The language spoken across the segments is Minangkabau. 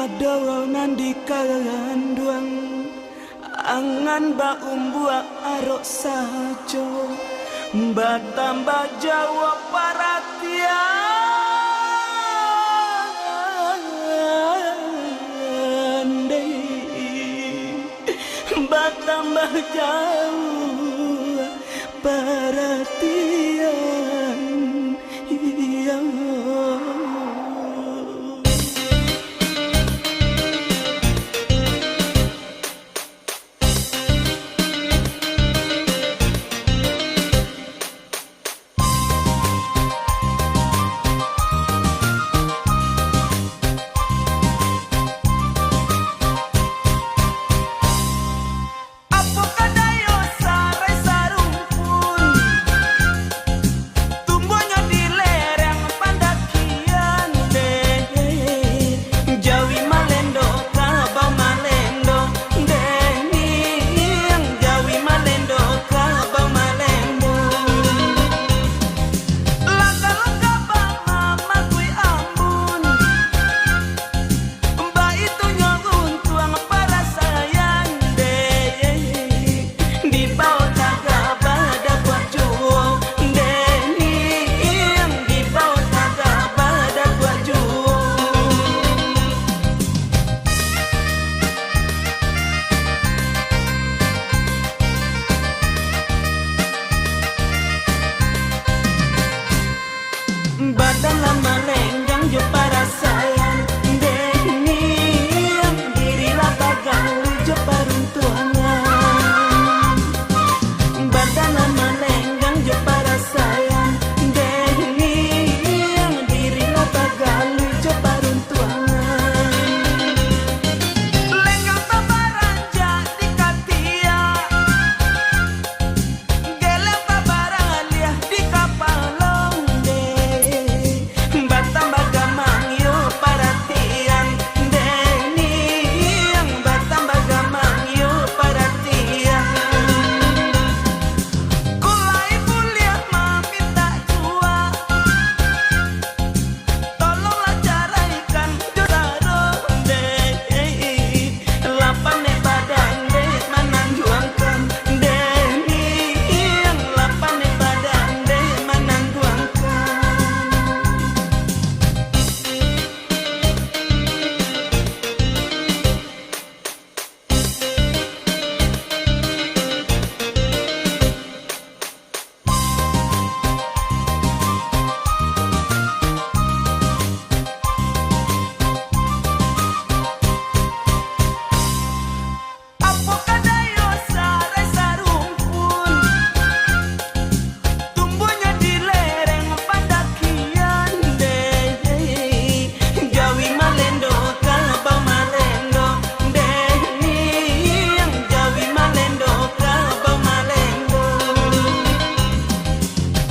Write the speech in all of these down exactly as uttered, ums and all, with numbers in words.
Ado nan dikanduang, angan baumbuak arok sajo, batambah jauah paratian deh, batambah jauah paratian, iyo. Apo ka dayo sarai sarumpun, tumbuahnyo di lereng pandakian deh. Jawi malendo kabau malendo deh, niang jawi malendo kabau malendo. Langkah-langkah bamamagui ambun. Baitunyo untuang parasaian deh, dibao tagak badabuak juo deh, niang dibao tagak badabuak juo. Badan lah malenggang jo parasaian deh, niang diri lah bagalu jo paruntuangan. Badan lah malenggang jo parasaian deh, niang diri lah bagalu jo paruntuangan. Lenggang tabaranjak di katiak, gelek babaraliah di kapalo deh. Batambah gamang iyo paratian deh, niang batambah gamang iyo paratian. Kok lai buliah mamintak juo, tolonglah caraikan jo saro deh. Lah panek badan deh manangguangkan deh, niang lah panek badan deh manangguangkan. Apo ka dayo sarai sarumpun, tumbuahnyo di lereng pandakian deh. Jawi malendo kabau malendo deh, niang jawi malendo kabau malendo.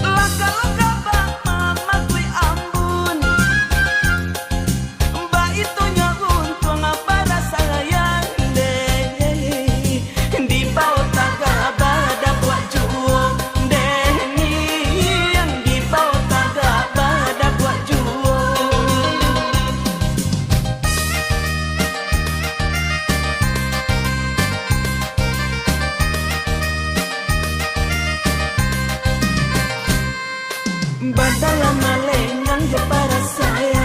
Langkah-langkah bamamagui ambun. Baitunyo untuang parasaian deh, dibao tagak badabuak juo deh, niang dibao tagak badabuak juo. Badan lah malenggang jo parasaian.